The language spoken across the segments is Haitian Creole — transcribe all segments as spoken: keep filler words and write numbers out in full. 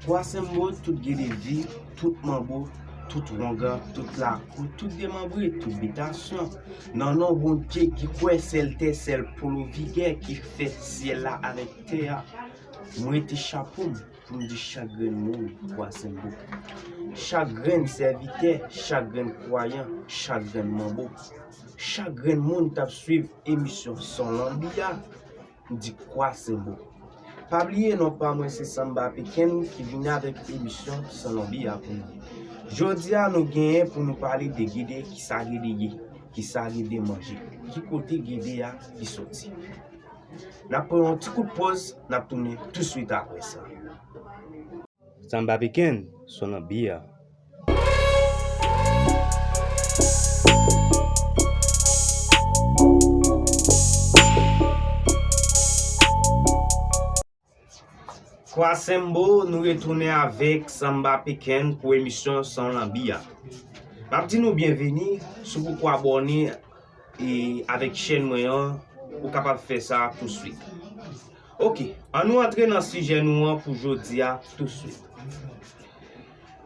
Kwasenbo, tout Gede vi, tout manbo, tout wongan, tout lakou, tout demanbre, tout bitasyon. Nan non Bondye ki kwè sèl tè, sèl polo vigè ki fè syèl la avèk tè a. M rete chapo m pou m di chak grenn moun Kwasenbo. Chak grenn sèvitè, chak grenn kwayan, chak grenn manbo, chak grenn moun k ap swiv emisyon Son Lanbi a. M di Kwasenbo. Pa bliye non pa mwen se Samba Peken ki vini avèk emisyon Son Lanbi a pou nou. Jodi a nou genyen pou nou pale de Gede, kisa Gede ye, kisa Gede manje, ki kote Gede a ki soti. N ap pran yon ti kout pòz, n ap tounen touswit apre sa. Samba Peken, Son Lanbi a. Kwasenbo, nou retounen avèk Samba Peken pou emisyon Son Lanbi a. M ap di nou byenveni, si w poko abòne e avèk chèn mwen an, ou kapab fè sa touswit. Oke, ann nou antre nan sijè nou an pou jodi a touswit.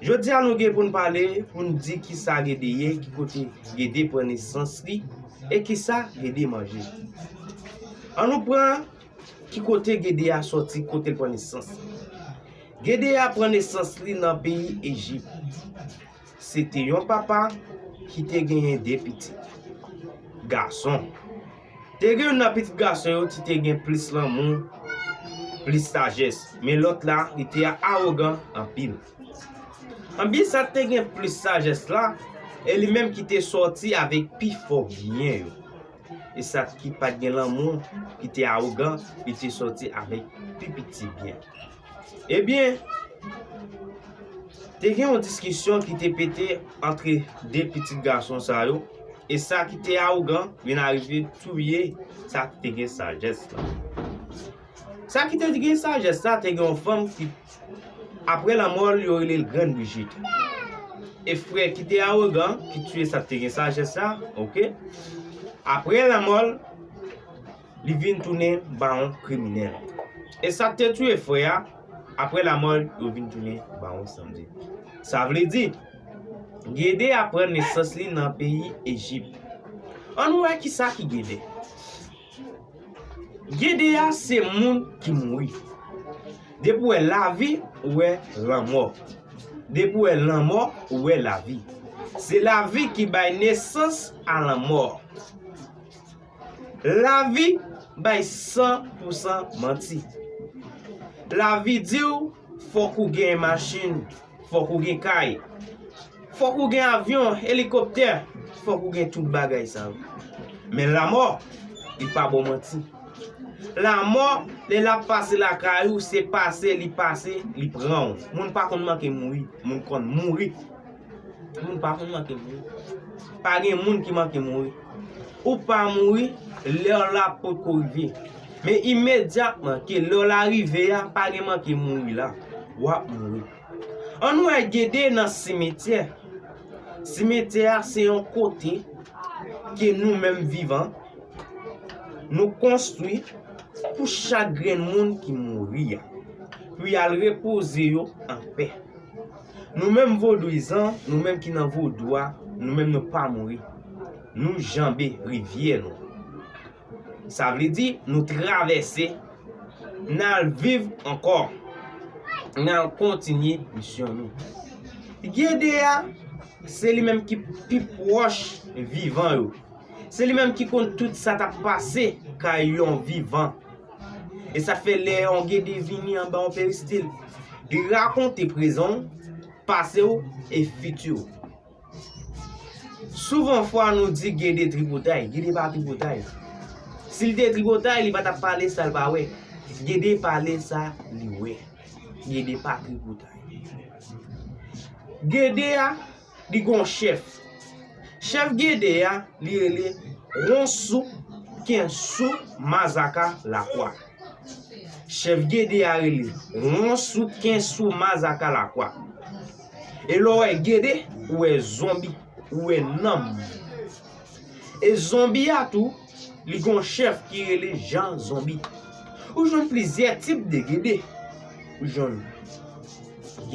Jodi a nou gen pou n pale, pou n di kisa Gede ye, ki kote Gede pran nesans li, e kisa Gede manje. Ann nou pran ki kote Gede a sòti, kote l pran nesans li. Gede a pran nesans li nan peyi Ejip. Se te yon papa ki te genyen de pitit gason. Te gen youn nan pitit gason yo ki te gen plis lanmou, plis sajès, men lòt la, li te awogan anpil. Anpi sa k te gen plis sajès la, e li menm ki te sòti avèk pi fò byen yo. E sa ki pa t gen lanmou, ki te awogan, li te sòti avèk pi piti byen. Ebyen, te gen yon diskisyon ki te pete antre de pitit gason sa yo, e sa ki te awogan vin arive touye sa ki te gen sajès la. Sa ki te gen sajès la, te gen yon fanm ki, apre lanmò l, yo rele l Grann Brijit. E frè ki te awogan, ki touye sa ki te gen sajès la, oke? Apre lanmò l, li vin tounen bawon kriminèl. E sa k te touye frè a, apre lanmò l, yo vin tounen bawon sanmdi. Sa vle di, Gede a pran nesans li nan peyi Ejip. Ann wè kisa ki Gede. Gede a se moun ki mouri. Depi w wè lavi, ou wè lanmò. Depi w wè lanmò, ou wè lavi. Se lavi ki bay nesans a lanmò. Lavi bay san pou san manti. Lavi di w fòk ou gen machin, fòk ou gen kay, fòk ou gen avyon, elikoptè, fòk ou gen tout bagay sa yo. Men lanmò, li pa ba w manti. Lanmò, lè l ap pase lakay ou, se pase, li pase, li pran w. Moun pa konn manke mouri, moun konn mouri. Moun pa konn manke mouri. Pa gen moun ki manke mouri. Ou pa mouri, lè w la potko rive. Men imedyatman ke lè w la rive a, pa gen manke mouri la. W ap mouri. Ann wè Gede nan simetyè. Simetyè a se yon kote ke nou menm vivan, nou konstwi pou chak grenn moun ki mouri a, pou y al repoze yo anpè. Nou menm vodouyizan, nou menm ki nan vodou a, nou menm nou pa mouri. Nou janbe rivyè nou. Sa vle di, nou travèse, n al viv ankò, n al kontinye misyon nou. Gede a, se li menm ki pi pwòch vivan yo. Se li menm ki konn tout sa k ap pase kay yon vivan. E sa fè lè yon Gede vini anba yon peristil, li rakonte prezan w, pase w e fiti w. Souvan fwa nou di Gede tripotay, Gede pa tripotay. Si l te tripotay, li pa t ap pale sa l pa wè. Gede pale sa li wè. Gede pa tripotay. Gede a, li gon chèf. Chèf Gede a, li rele Wonsou Kensou Mazaka Lakwa. Chèf Gede a rele Wonsou Kensou Mazaka Lakwa. E lè w wè Gede, ou wè zonbi, ou wè nanm. E zonbi a tou, li gon chèf ki rele Jan Zonbi. Ou jwenn plizyè tip de Gede. Ou jwenn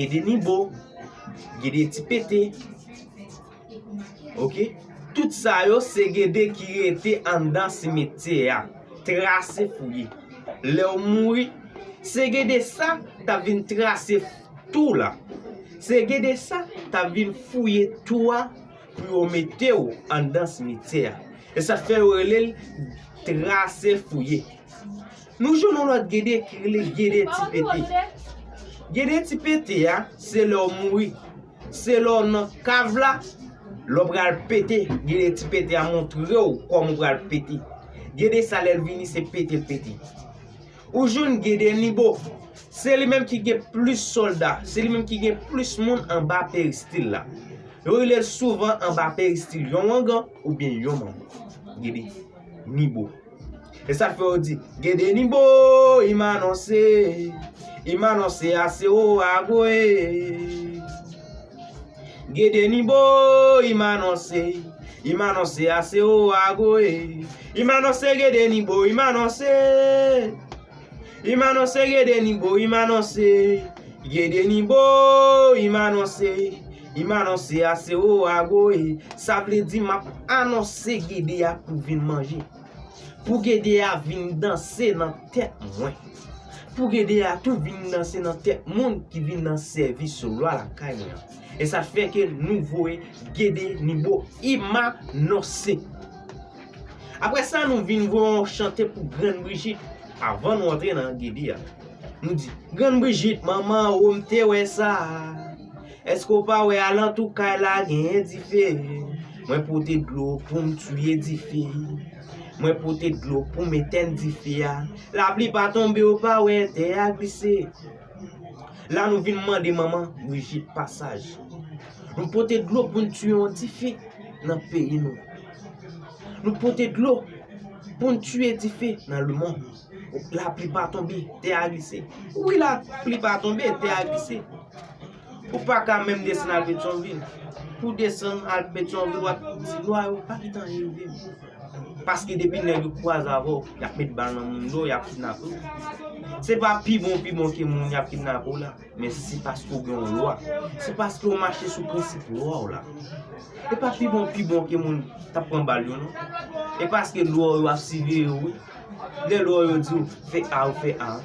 Gede Nibo, Gede Ti Pete. Oke? Tout sa yo se Gede ki rete anndan simetyè a, trase fouye. Lè w mouri, se Gede sa t ap vin trase tou la. Se Gede sa t ap vin fouye tou a pou yo mete w anndan simetyè a. E sa k fè yo rele l trase fouye. Nou jwenn yon lòt Gede ki rele Gede Ti Pete. Gede Ti Pete a, se lè w mouri. Se lè w nan kav la, lè w pral pete, Gede Ti Pete a montre w kòman w pral pete. Gede sa lè l vini, se pete l pete. Ou jwenn Gede Nibo, se li menm ki gen plis sòlda, se li menm ki gen plis moun anba peristil la. Yo rele l souvan anba peristil yon wangan oubyen yon manman. Gede Nibo. E sa k fè yo di, Gede Nibo, i m anonse, i m anonse ase o ago e. Gede Nibo, i m anonse, i m anonse ase o ago e. I m anonse Gede Nibo, i m anonse. I m anonse Gede Nibo, i m anonse. Gede Nibo, i m anonse, i m anonse ase o ago e. Sa vle di m ap anonse Gede a pou vin manje. Pou Gede a vin danse nan tèt mwen. Pou Gede a tou vin danse nan tèt moun ki vin nan sèvis lwa lakay mwen an. E sa fè ke nou voye Gede Nibo, i m anonse. Apre sa, nou vin voye yon chante pou Grann Brijit. Avan nou antre nan Gede a, nou di, Grann Brijit, manman, o m te wè sa. Èske w pa wè alantou kay la genyen dife? Mwen pote dlo pou m tiye dife. Mwen pote dlo pou m etèn dife a. Lapli pa tonbe, ou pa wè tè a glise. La nou vin mande manman Brijit pasaj. Nou pote dlo pou n tiye yon dife nan peyi nou. Nou pote dlo pou n tiye dife nan lemonn. Lapli pa tonbe, tè a glise. Wi, lapli pa tonbe, tè a glise. Ou pa ka menm desann al Petyonvil. Pou desann al Petyonvil, w ap di lwa yo pa kite anyen rive m. Paske depi nèg yo kwaze avè w, y ap met bal nan moun yo, y ap kidnape w. Se pa pi bon, pi bon ke moun y ap kidnape w la, men se paske w gen yon lwa. Se paske w mache sou prensip lwa w la. E pa pi bon, pi bon ke moun t ap pran bal yo, non. E paske lwa yo ap siveye w, wi. Lè lwa yo di w fè A, ou fè A.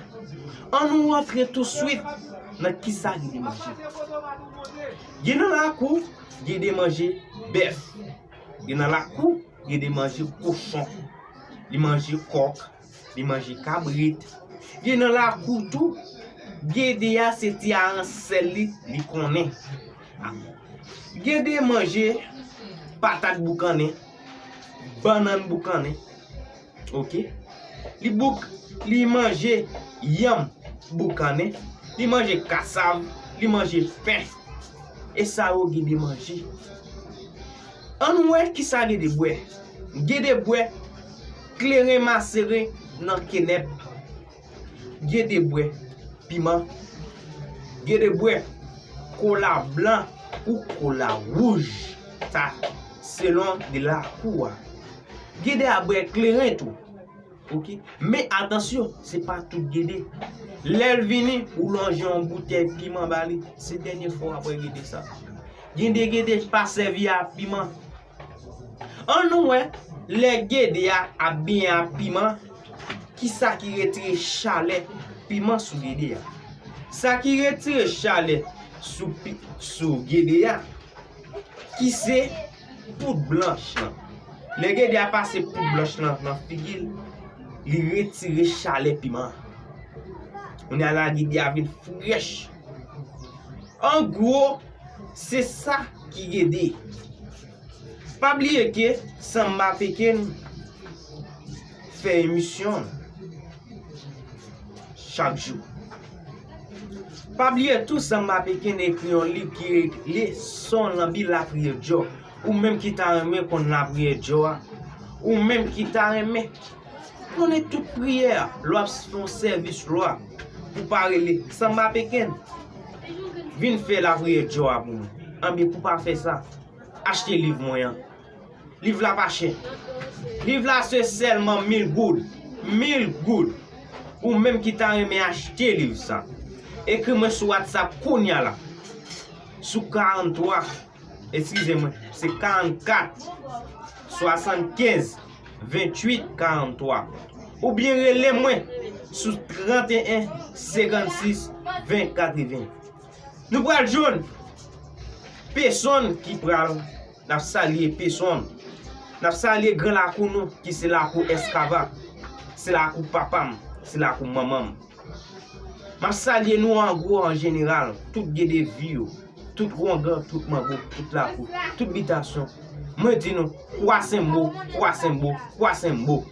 Ann nou rantre touswit nan kisa Gede manje. Gen nan lakou, Gede manje bèf. Gen nan lakou, Gede manje kochon. Li manje kòk. Li manje kabrit. Gen nan lakou tou, Gede a se ti aransèl li, li konnen. Gede manje patat boukannen, bannann boukannen. Oke? Li bouk, li manje yanm boukannen, li manje kasav, li manje pen. E sa yo Gede manje. Ann wè kisa Gede bwè. Gede bwè kleren masere nan kenèp. Gede bwè piman. Gede bwè kola blan ou kola wouj. Sa selon de lakou a. Gede a bwè kleren tou. Oke? Men atansyon, se pa tout Gede. Lè l vini, ou lonje yon boutèy piman ba li. Se dènye fwa w ap wè Gede sa. Gen de Gede pa sèvi a piman. Ann nou wè, lè Gede a ap benyen ak piman, kisa ki retire chalè piman sou Gede a? Sa ki retire chalè sou pi-, sou Gede a, ki se poud blanch lan. Lè Gede a pase poud blanch lan nan figi l, li retire chalè piman an. Kounye a la, Gede a vin frèch. An gwo, se sa ki Gede. Pa bliye ke Sanba Peken fè emisyon chak jou. Pa bliye tou, Sanba Peken ekri yon liv ki rele Son Lanbi Lapriyè Djò. Ou menm ki ta renmen konn lapriyè Djò a, ou menm ki ta renmen konnen tout priyè a, lè w ap fè yon sèvis lwa, pou pa rele Sanba Peken vin fè lapriyè Djò a pou mwen. Anben, pou pa fè sa, achte liv mwen an. Liv la pa chè. Liv la se sèlman mil goud. Mil goud. Ou menm ki ta renmen achte liv sa. Ekri mwen sou WhatsApp kounye a la. Sou karant twa, eskize mwen, se karant kat, swasannkenz, venntuit, karant twa. Oubyen rele mwen sou tranteyen, senkannsis, ven, katreven. Nou pral jwenn pèsonn ki pral, n ap salye pèsonn. N ap salye gran lakou nou, ki se lakou Eskava. Se lakou papa m, se lakou manman m. M ap salye nou an gwo, an jeneral, tout Gedevi yo, tout wongan, tout mango, tout lakou, tout bitasyon. Mwen di nou, Kwasenbo, Kwasenbo, Kwasenbo.